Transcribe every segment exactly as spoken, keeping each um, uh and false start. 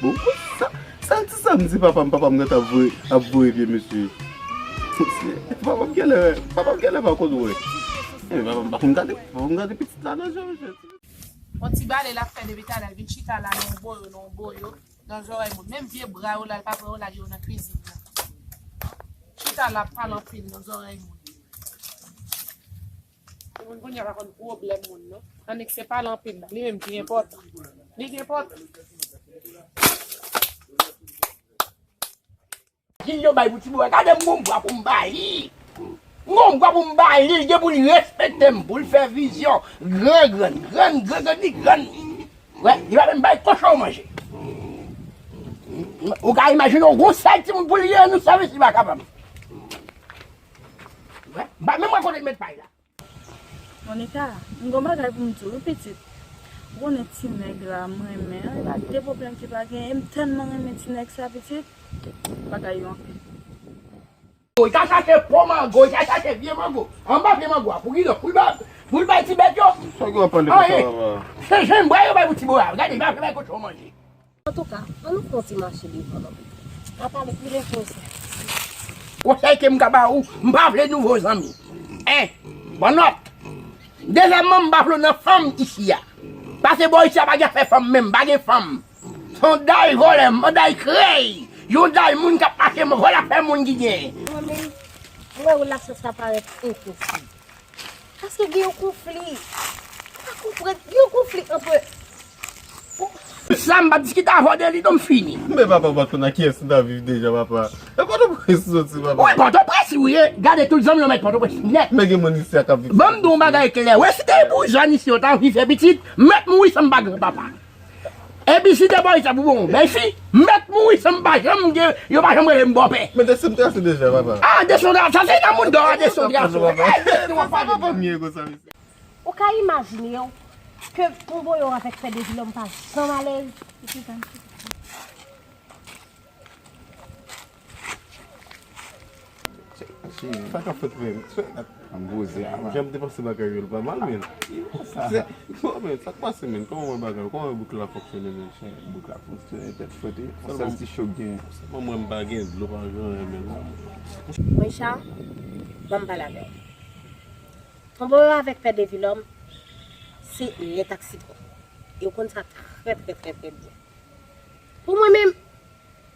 Bon, sa, sa ti sa m di papa m, papa m gentan ap voye, ap voye vye mesye. Papa m genlè, papa m genlè pa konn wè. E, papa m pa konn gade, papa m gade pitit la nan je, mesye. On ti bale l ap fè depi talè, l vin chita la nan yon boyo, nan yon boyo, nan zòrèy moun. Menm vye bra yo la, l pa pran yo, l al yo nan kwizin nan. Chita la ap pale anpil nan zòrèy moun. Moun kounye a pa konn pwoblèm moun, non. Annik se pale anpil la, li menm ki enpòtan. Li ki enpòtan. Gil yo bay pou Tibo a. Gade m gon bwa pou m ba li. M gon bwa pou m ba li. Li gen pou l respekte m, pou l fè vizyon. Gran grann, grann, gran grann, li grann. Wè, li pa menm bay kochon manje. Ou ka imajine w gon sèl timoun pou li ye, nou sèvis li pa kapab. Wè, m pa menm wè kote l met pay la. Monica, m gon bagay pou m di w, wi, pitit. Ou konnen ti nèg la, m renmen an, e pa de pwoblèm ki pa genyen. M tèlman renmen ti nèg sa, pitit. Bagay yo anpil. Li ka chache po mango, li ka chache vye mango. Anba vye mango a, pou ki lòt, pou l ba, pou l bay ti bèt yo. Sa gen w ap pale konsa, papa? Se jenbwa yo bay pou Tibo a. Gade, li pa vle bay kochon manje. Antouka, ann nou fè yon ti mache devan non, pitit. Pa pale pi lwen konsa. Konsèy ke m ka ba ou, m pa vle nouvo zanmi. En, pran nòt. Dezyèmman, m pa vle w nan fanm isi a. Pase bò isi a pa gen afè fanm menm, pa gen fanm. Se yon day vòlè, yon day krèy, yon day moun k ap mache vòlè afè moun ki genyen. Mwen menm, mwen relasyon sa parèt enposib. Paske gen yon konfli. Pa konprann, gen yon konfli ant. Sa m p ap diskite avè w de li, non, m fini. Men papa, ou pa t konn ak kiyès m t ap viv deja, papa. E Pòtoprens ou soti, papa? Wi, Pòtoprens ou ye. Gade tout zanmi yo mèt Pòtoprens nèt. Men gen moun isi a k ap viv. Ban m di w yon bagay klè. Wè, si te pou jèn isi yo ta viv, pitit, m mèt mouri san m pa granpapa. Epi si te bò isi a pou bon, men fi, m mèt mouri san m pa janm gen, yo pa janm rele m bòpè. Men desann trase deja, papa. Ah, desann trase, sa se nan moun dò a, desann trase. Papa, papa, m ye konsa, mesye. Ou ka imajine w ke Konboyo avèk Pè Devilòm pa janm alèz? Sa k ap fèt menm? Ann poze a, man. Jan m te panse bagay yo, l pa mal, men. Bon, men, sa k pase, men? Kòman w wè bagay yo? Kòman w wè bouk la fonksyone, men? Bouk la fonksyone, tèt fwete. Yon sèl ti cho k genyen. Sèlman mwen, m pa gen dlo, pa gen anyen, men. Richard, ban m pale avè w. Konboyo avèk Pè Devilòm, se lèt ak sitwon. E w konn sa trè, trè, trè, trè byen. Pou mwen menm,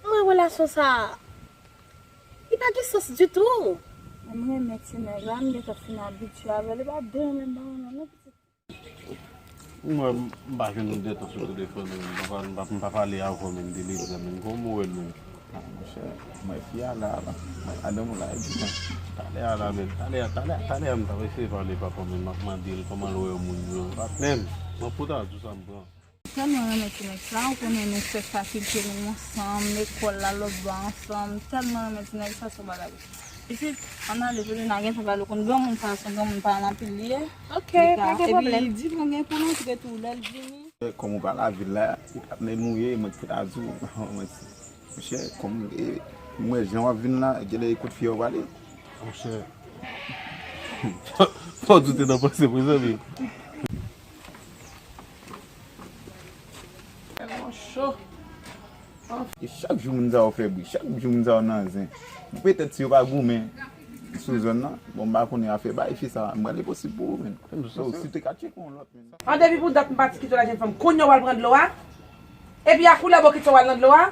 mwen relasyon sa a, li pa gen sans ditou. M renmen ti nèg la, m gentan fin abitye avè l, li pa de renmen m pa renmen l non, pitit. Mwen, m pa jwenn ou detan sou telefòn, m pa, m pa, m pa pale avè w menm de leta menm. Kòman w wè l menm? Ah, monchè, mwen fi a la, la. Madanm ou la, epi bon, talè a la menm, talè a, talè a, talè a, m t ap eseye pale papa, men m ap mande l kòman l wè moun yo. Patnè m, mwen pou ta di w sa m pran. Tèlman renmen ti nèg sa, ou konnen nou fè fakilte nou ansanm, lekòl la lòt bò ansanm, tèlman renmen ti nèg sa, se yon bagay. Pitit, ann ale, Paulina, gen tan pale, ou konn granmoun sa, se yon granmoun pale anpil li ye. Ok, pa gen pwoblèm. Epi, di mwen gen pou l antre tou, lè l vini. Kòm ou pa lavil la, e patnè m ou ye, mwen ki ta di w, mwen, monchè, kòm, e, mwen jan w ap vin la, genlè e kout fye w prale. Monchè. Fò w doute nan panse mwen, zanmi. Tèlman cho. E chak jou moun sa yo fè bri, chak jou moun sa yo nan zen. Petèt si yo pa goumen sou zòn nan, bon, m pa konnen afè bay fi sa, m prale posib pou ou, men. So, si w te ka tcheke yon lòt, men. An depi pou dat m pati kite w la, jenn fanm, kounye a w al pran dlo a? Epi a koulè bokit sa w al nan dlo a?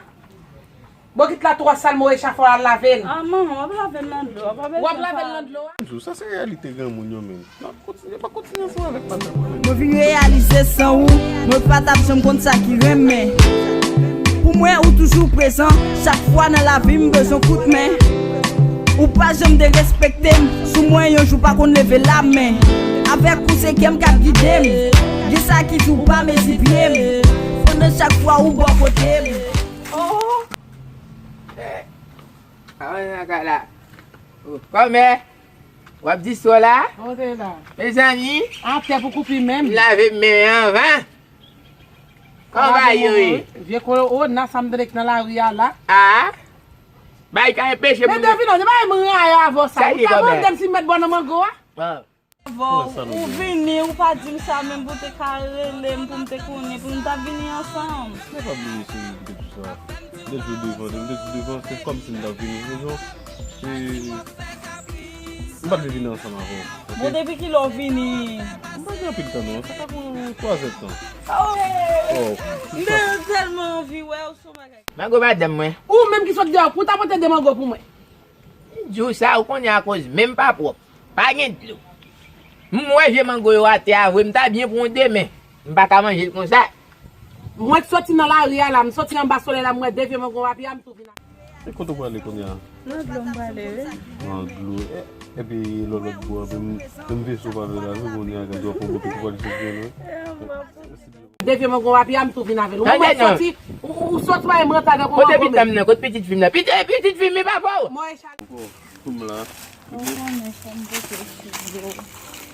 Bokit la twò sal, move chafè w al lave l. Ah, manman, w ap lave l nan dlo a, pa bezwen. W ap lave l nan dlo a? Sa se reyalite granmoun yo, men. N ap kontinye, pa kontinye ansanm avèk madanm mwen. Mwen vin reyalize san ou, mwen pa t ap janm konn sa ki renmen. Pou mwen, ou toujou prezan, chak fwa nan lavi m bezwen kout men. Ou pa janm derespekte m, sou mwen yon jou pa konn leve lamen. Avèk ou se kè m k ap gide m, gen sa ki di w pa mezi pye m, pandan chak fwa ou bò kote m. Oh! Eh, kòman sa ka la? Oh, kòmè? W ap di so la? Kote la? Mezanmi. Atè pou koupi menm. Lave men anvan. Kòman bagay yo ye? Vye kolo, o, nan sa m tande k nan lari a la. Ah? Bagay ka enpeche moun. Men Davina, se bagay m rayi avè w sa. Ou ta mande m si m met bwa nan mango a? Ah. Avè w, ou vini, ou pa di m sa menm pou w te ka rele m, pou m te konnen, pou nou ta vini ansanm. Mwen pa bliye, cheri, m te Sa, de jou devan, de, de jou devan, se kòmsi m t ap vini. Se jan, e, m pa t vle vini ansanm avè w, oke? Bon, depi kilè w vini? M pa gen anpil tan, non. Sa ka pran twa zè tan. Oh! Oh, m te tèlman anvi wè w, se yon bagay. Mango madanm mwen. Ou menm ki sot deyò, pou w ta pote de mango pou mwen. M di w sa, ou konnen akoz men m pa pwòp. Pa gen dlo. M wè vye mango yo atè a vre, m ta byen pran yon de men. M pa ka manje l konsa. Mwen k soti nan lari a la, m soti anba solèy la, m wè de vye mango w ap ya, m tou vin a. E kote w prale kounye a? Nan dlo m prale, wi. Nan dlo. E, epi lòt, lòt bò a, menm, menm veso pa vle la, wi, kounye a, gade w ap pran bote pou prale soti nan. De vye mango w ap ya, m tou vin avè l. Ou mwen soti, ou, ou soti wè m rantre avèk yon mango. Kote pitit fi m nan? Kote pitit fi m nan? Pitit, pitit fi m, li pa pa w. Mwen chak. Ou la. Ou konnen fò m pote sou dlo.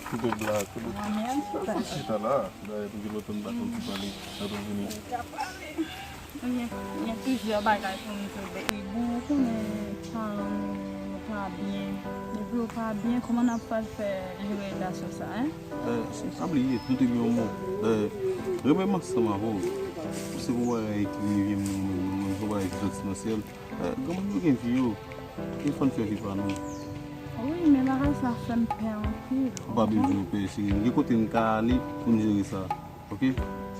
Koupe blag, koupe. Manman, chita la. Dayè, pou gen lontan m pa santi pale. Nan tou vini. Gen, gen plizyè bagay pou m di w, baby. Bon, ou konnen paran nou, nou pa byen. Depi yo pa byen, kòman n ap fè, fè jere relasyon sa, en? Eh, pa bliye, nou te gen yon mo. Eh, renmen m ansanm avè w. Se yon bagay ki rive m, nou menm, nou menm, se yon bagay ki soti nan syèl. Eh, granmoun yo gen vi yo. E fò n fè vi pa nou. Wi, men bagay sa fè m pè anpil. Ou pa bezwen pè, cheri. Gen kote n ka ale pou n jere sa. Oke?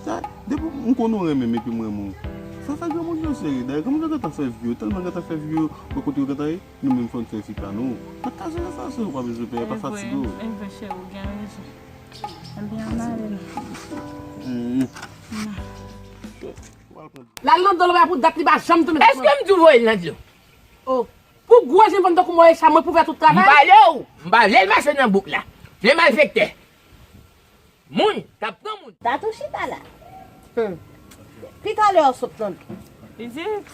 Sa, depi m konnen w renmen m epi m renmen w. Sa fè granmoun yo, cheri. Dayè, granmoun yo gentan fè vi yo, tèlman gentan fè vi yo, wè kote yo gentan ye, nou menm fò n fè vi pa nou. N ap ka jere sa, cheri, ou pa bezwen pè, pa fatige w. E vre, cheri, ou gen rezon. Ebyen, ann ale non. Mm. L al nan dlo la pou dat li pa janm tonbe. Èske m di w voye l nan dlo? Oh. Pou gwo jen fanm tankou Moesha, mwen pou fè tout travay. M pale w, m pa vle l mache nan bouk la. Vle malfektè. Moun k ap pran moun. Tatou chita la. Hmm. Pi talè w sot nan dlo. Pitit,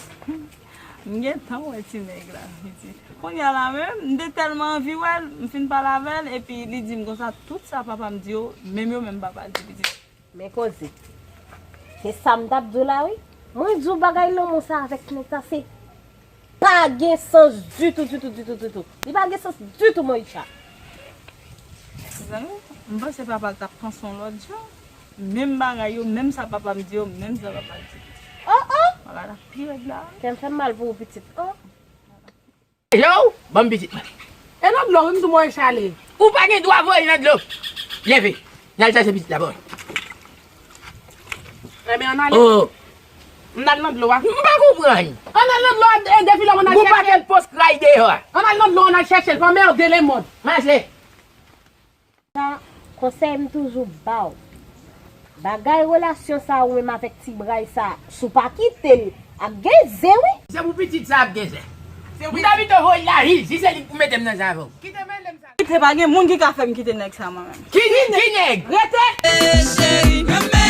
m gentan wè ti nèg la, pitit. Kounye a la menm, m te tèlman anvi wè l, m fin pale avè l, epi li di m konsa, tout sa papa m di yo, menm yo menm papa l di, pitit. Men koze. Se sa m t ap di w la, wi. Mwen di w bagay lanmou sa avèk nèg sa, se pa gen sans ditou, ditou, ditou, ditou. Li pa gen sans ditou, Moesha. Zanmi, m panse papa l t ap panse yon lòt jan. Menm bagay yo, menm sa papa m di yo, menm sa papa l di. Oh, oh! Bagay la pi rèd la. Kè m fè m mal pou ou, pitit. Oh! Yo, ban m pitit mwen. E nan dlo, wi, m di w Moesha ale. Ou pa gen dwa voye l nan dlo. Leve. N al chache pitit la, bon. Ebyen, ann ale. Oh. N al nan dlo a. M pa konprann. Ann al nan dlo a, e, Devilòm, ann al chèche l. Gwo pakèt pòs kray deyò a. Ann al nan dlo, ann al chèche l. Pa anmède lemonn. Mache. Sa, konsèy m toujou ba w. Bagay relasyon sa ou menm avèk ti bray sa, si w pa kite l, ap gen zen, wi. Se pou pitit sa ap gen zen. M ta pito voye l la, hi, si se li k pou mete m nan zafè w. Kite mele m sa. Kite, pa gen moun ki ka fè m kite nèg sa, mwen menm. Ki nèg? Ki nèg? Rete! E cheri, renmen